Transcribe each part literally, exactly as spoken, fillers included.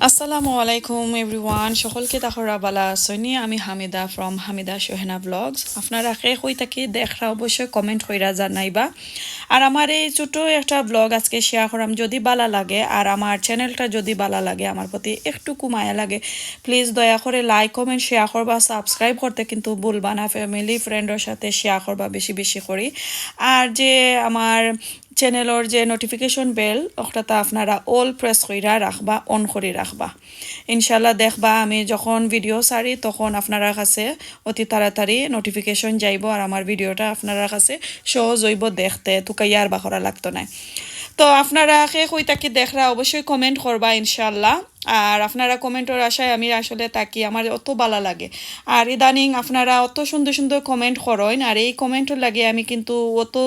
আসসালামু আলাইকুম এভরিওয়ান, সকলকে তাকরা বালা আছইন নি? আমি হামিদা from হামিদা সোহেনা ব্লগস। আপনারা কে কই থাকি দেখরা অবশ্যই কমেন্ট কইরা জানাইবা। আর আমার এই ছোট একটা ব্লগ আজকে শেয়ার করাম, যদি বালা লাগে আর আমার চ্যানেলটা যদি বালা লাগে, আমার প্রতি একটুকু মায়া লাগে, প্লিজ দয়া করে লাইক, কমেন্ট, শেয়ার করবা, সাবস্ক্রাইব করতে কিন্তু ভুলবা না। ফ্যামিলি ফ্রেন্ডর সাথে শেয়ার করবা বেশি বেশি করি। আর যে আমার চ্যানেলর যে নোটিফিকেশন বেল, ওটাতে আপনারা অল প্রেস কইরা রাখবা, অন করি রাখবা। ইনশাল্লাহ দেখবা আমি যখন ভিডিও ছাড়ি তখন আপনারার কাছে অতি তাড়াতাড়ি নোটিফিকেশন যাইবো, আর আমার ভিডিওটা আপনারার কাছে সহজ হইবো দেখতে, তুকাইয়া আর বাখরা লাগতো নায়। তো আপনারা কে কই থাকি দেখরা অবশ্যই কমেন্ট করবা ইনশাল্লাহ। আর আপনারা কমেন্টর আশায় আমি আসলে থাকি, আমার অত বালা লাগে। আর ইদানিং আপনারা অত সুন্দর সুন্দর কমেন্ট করইন, আর এই কমেন্টর লাগি আমি কিন্তু অত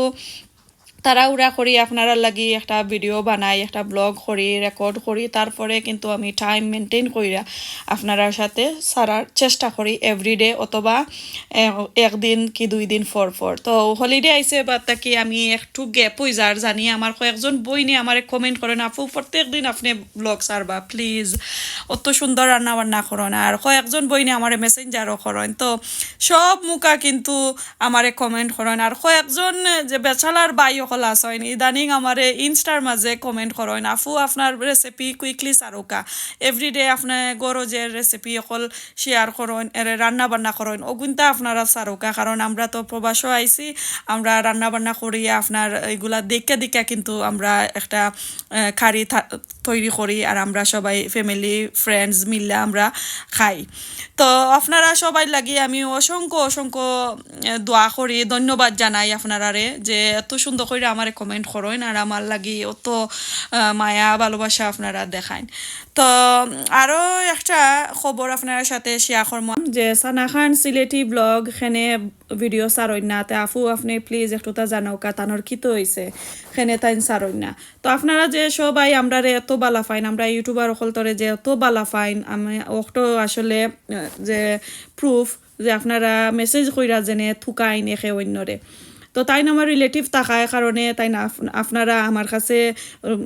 তাড়াহুড়া করি আপনারার লাগি একটা ভিডিও বানাই, একটা ব্লগ করি, রেকর্ড করি, তারপরে কিন্তু আমি টাইম মেনটেন করিয়া আপনারার সাথে ছাড়ার চেষ্টা করি এভরিডে অথবা এ-, একদিন কি দুই দিন পর পর। তো হলিডে আইছে বাদ থাকি আমি একটু গ্যাপ হই যার, জানি আমার কয়েকজন বইনে আমারে কমেন্ট করইন, "আপু, প্রত্যেক দিন আপনি ব্লগ ছাড়বা প্লিজ, অত সুন্দর রান্না বান্না করইন।" আর কয়েকজন বইনে আমারে মেসেঞ্জারও করইন। তো সব মুখা কিন্তু আমারে কমেন্ট করইন। আর কয়েকজন যে ব্যাচেলার ভাই অকল আছইন, ইদানিং আমারে ইনস্টার মাঝে কমেন্ট করইন, "আপু, আপনার রেসিপি কুইকলি ছাড়উক্কা, এভরিডে আপনি ঘরো যে রেসিপি অকল শেয়ার করইন, এরে রান্না বান্না করইন, অগুইনতা আপনারা ছাড়উক্কা, কারণ আমরা তো প্রবাসও আইছি, আমরা রান্না বান্না করি, আপনার এগুলা দেখিয়া দেখিয়া কিন্তু আমরা একটা আহ, খাড়ি থা-, তৈরি করি, আর আমরা সবাই ফ্যামিলি ফ্রেন্ডস মিললে আমরা খাই।" তো আপনারা সবাই লাগি আমি অসংখ্য অসংখ্য আহ, দোয়া করি, ধন্যবাদ জানাই আপনারারে যে এত সুন্দর কইরা আমারে কমেন্ট করইন আর আমার লাগি অত আহ, মায়া ভালোবাসা আপনারা দেখাইন। তো আরও একটা খবর আপনারার সাথে শেয়ার করমু যে সানা খান সিলেটি ব্লগ খেনে ভিডিও ছাড়ইন না, তে আপু আপনি প্লিজ একটুতা জানাউক্কা তানর কিতা অইছে, খেনে তাইন ছাড়ইন না। তো আপনারা যে সবাই আমরারে এত বালা পাইন, আমরা ইউটিউবার অকলতরে যে এত বালা পাইন, আমি অত আসলে আহ, যে প্রুফ যে আপনারা মেসেজ কইরা যেনে তুকাইন একে অইন্যরে। তো তাইন আমার রিলেটিভ থাকার কারণে তাইন আপ-, আপনারা আমার কাছে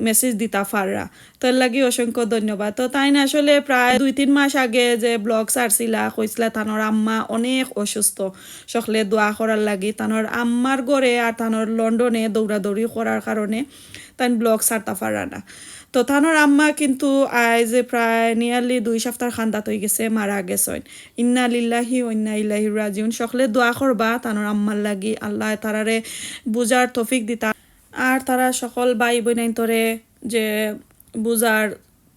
মেসেজ দিতা পাররা, তো এর লাগি অসংখ্য ধন্যবাদ। তো তাইন আসলে প্রায় দুই তিন মাস আগে যে ব্লগ ছাড়ছিলা, কইছিলা তানর আম্মা অনেক অসুস্থ, সকলে দোয়া করার লাগি। তানর আম্মার ঘরে আর তানর লন্ডনে দৌড়াদৌড়ি করার কারণে তাইন ব্লগ ছাড়তা পাররা না। তো তানর আম্মা কিন্তু আইজ প্রায় নিয়ারলি দুই সপ্তাহর খান্দাত অইগেছে, মারা গেছইন। ইন্না লিল্লাহি ওয়া ইন্না ইলাইহি রাজিউন। সকলে দোয়া করবা তানর আম্মার লাগি, আল্লায় তারারে বুঝার তৌফিক দিতা, আর তারা সকল ভাই বইনাইন্তরে যে বুঝার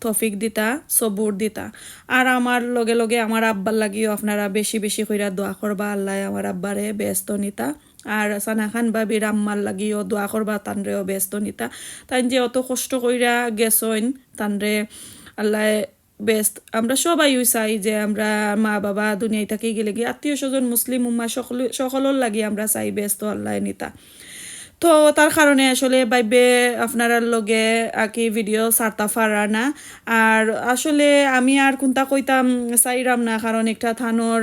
তৌফিক দিতা, সবুর দিতা। আর আমার লগে লগে আমার আব্বার লাগিও আপনারা বেশি বেশি কইরা দোয়া করবা, আল্লায় আমার আব্বারে বেহেস্তো নিতা। আর সানা খান ভাবির আম্মার লাগিও দোয়া করবা, তানরেও বেহেস্তো নিতা। তাইন যে অত কষ্ট কইরা গেছইন, তানরে আল্লায় বেহেস্ত। আমরা সবাইউ চাই যে আমরা মা বাবা দুনিয়াই থাকি গেলেগি আত্মীয় স্বজন মুসলিম উম্মা সকল, সকলর লাগি আমরা চাই বেহেস্তো আল্লায় নিতা। তো তার কারণে আসলে ভাইবে আপনারার লগে আর কি ভিডিও ছাড়তা পাররা না। আর আসলে আমি আর কুনতা কইতাম চাইরাম না, কারণ একটা তানর,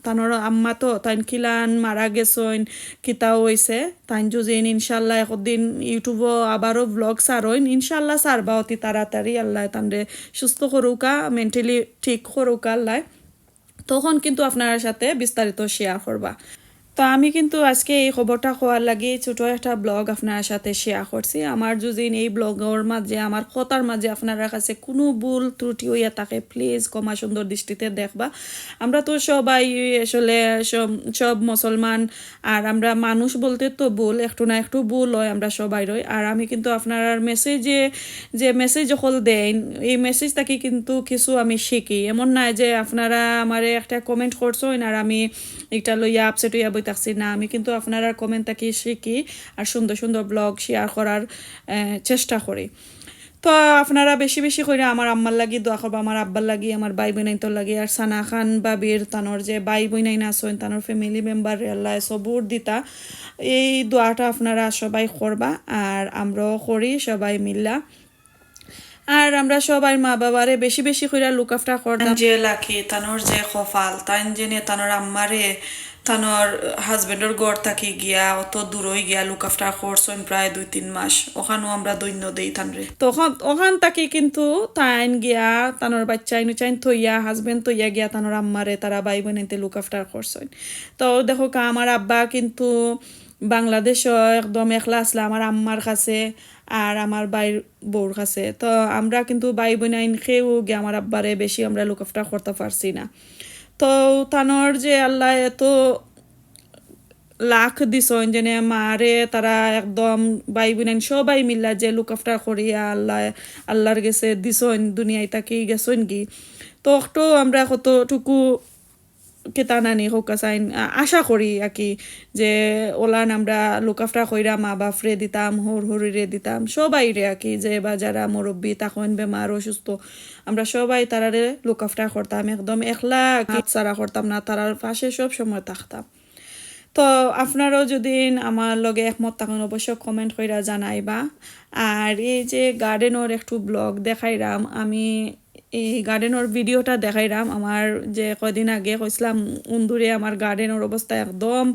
তানর আম্মা তো তাইন কিলান মারা গেছইন, কিতাও অইছে। তাইন যুদিন ইনশাল্লাহ একদিন ইউটিউবও আবারও ব্লগ ছাড়ইন, ইনশাল্লাহ ছাড়বা অতি তাড়াতাড়ি। আল্লায় তানরে সুস্থ করুকা, মেন্টালি ঠিক করুকা আল্লায়। তখন কিন্তু আপনারার সাথে বিস্তারিত শেয়ার করবা। তো আমি কিন্তু আজকে এই খবরটা কওয়ার লাগি ছোট একটা ব্লগ আপনারার সাথে শেয়ার করছি। আমার যুদিন এই ব্লগর মাঝে, আমার কথার মাঝে আপনারার কাছে কুনু ভুল ত্রুটি অইয়া থাকে, প্লিজ ক্ষমা সুন্দর দৃষ্টিতে দেখবা। আমরা তো সবাই আসলে সব, সব মুসলমান, আর আমরা মানুষ বলতে তো ভুল, একটু না একটু ভুল অয় আমরা সবাইরই। আর আমি কিন্তু আপনারার মেসেজে, যে মেসেজ অকল দেইন, এই মেসেজ থাকি কিন্তু কিছু আমি শিখি। এমন নায় যে আপনারা আমারে একটা কমেন্ট করছইন আর আমি এটা লইয়া আপসেট অইয়া বই থাকছি না, আমি কিন্তু আপনারার কমেন্ট থাকি শিখি আর সুন্দর সুন্দর ব্লগ শেয়ার করার আহ, চেষ্টা করি। তো আপনারা বেশি বেশি কইরা আমার আম্মার লাগি দোয়া করবা, আমার আব্বার লাগি, আমার ভাই বইনাইন্তর লাগি, আর সানা খান ভাবির তানর যে ভাই বইনাইন আছইন, তানর ফ্যামিলি মেম্বাররে আল্লায় সবুর দিতা। এই দোয়াটা আপনারা সবাই করবা, আর আমরাও করি সবাই মিল্লা। আর আমরা সবাই মা বাবারে বেশি বেশি কইরা লুক আফটার করতাম। যে লাকি, তানর যে কপাল, তাইন যেনে তানর আম্মারে তানর হাজবেন্ডর ঘর থাকি গিয়া অত দূরই গিয়া look after করছইন প্রায় দুই তিন মাস। ওখানও আমরা ধন্য দেই তানরে। তখন ওখান থাকি কিন্তু তাইন গিয়া তানর বাচ্চাইন উচ্চাইন থইয়া, হাজবেন্ড থইয়া গিয়া তানর আম্মারে তারা ভাই বইনাইন্তে look after করছইন। তো দেখউক্কা, আমার আব্বা কিন্তু বাংলাদেশও একদম একলা আছলা আমার আম্মার কাছে আর আমার ভাইর বউর কাছে। তো আমরা কিন্তু ভাই বইনাইন কেউ গিয়া আমার আব্বারে বেশি আমরা look after করতা পারছি না। তো তানর যে আল্লায় এত লাখ দিছইন, যেনে মারে তারা একদম ভাই বইনাইন সবাই মিল্লা যে look after করিয়া আল্লায়, আল্লার গেছে দিছইন, দুনিয়াই থাকি গেছইন গি। তো অখটো আমরা কতটুকু কিতা নানি কউক্কা চাইন, আ-, আশা করি আর কি, যে ওলান আমরা look after কইরা মা বাপরে দিতাম, হউর হউরিরে দিতাম, সবাইরে আর কি, যে বা যারা মুরব্বি থাকইন, বেমার, অসুস্থ, আমরা সবাই তারারে look after করতাম, একদম একলা আর কি হাতছাড়া করতাম না, তারার পাশে সব সময় থাকতাম। তো আপনারাও যদি আমার লগে একমত থাকইন, অবশ্য comment কইরা জানাইবা। আর এই যে গার্ডেনর একটু vlog দেখাইরাম আমি, এই গার্ডেনর ভিডিওটা দেখাইরাম। আমার যে কয়দিন আগে কইছিলাম, উন্দুরে আমার গার্ডেনর অবস্থা একদম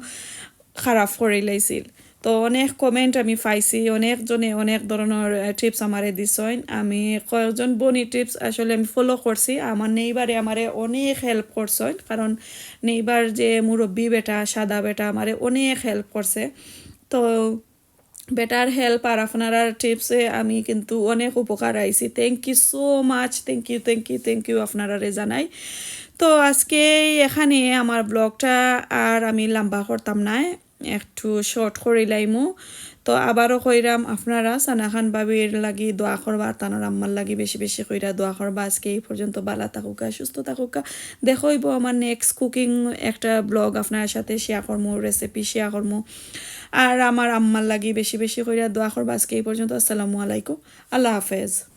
খারাপ করিলাইছিল। তো অনেক comment আমি পাইছি, অনেকজনে অনেক ধরনর, আহ, টিপস আমারে দিছইন। আমি কয়েকজন বনি টিপস আসলে আমি ফলো করছি। আমার নেইবারে আমারে অনেক হেল্প করছইন, কারণ নেইবার যে মুরব্বি বেটা, সাদা বেটা, আমারে অনেক হেল্প করছে। তো বেটার হেল্প আর আপনারার টিপসে আমি কিন্তু অনেক উপকার আইছি। Thank you so much, thank you, thank you, thank you আপনারারে জানাই। তো আজকে এখানে আমার ব্লগটা আর আমি লম্বা করতাম না, একটু শর্ট করিলাইমু। তো আবারও কইরাম, আপনারা সানা খান ভাবির লাগি দোয়া করবা, আর তানর আম্মার লাগি বেশি বেশি কইরা দোয়া করবা। আজকে এই পর্যন্ত, ভালা থাকউক্কা, সুস্থ থাকউক্কা। দেখা অইবো আমার নেক্সট কুকিং একটা ব্লগ আপনার সাথে শেয়ার করমু, রেসিপি শেয়ার করমু। আর আমার আম্মার লাগি বেশি বেশি কইরা দোয়া করবা। আজকে এই পর্যন্ত। আসসালামু আলাইকুম, আল্লাহ হাফেজ।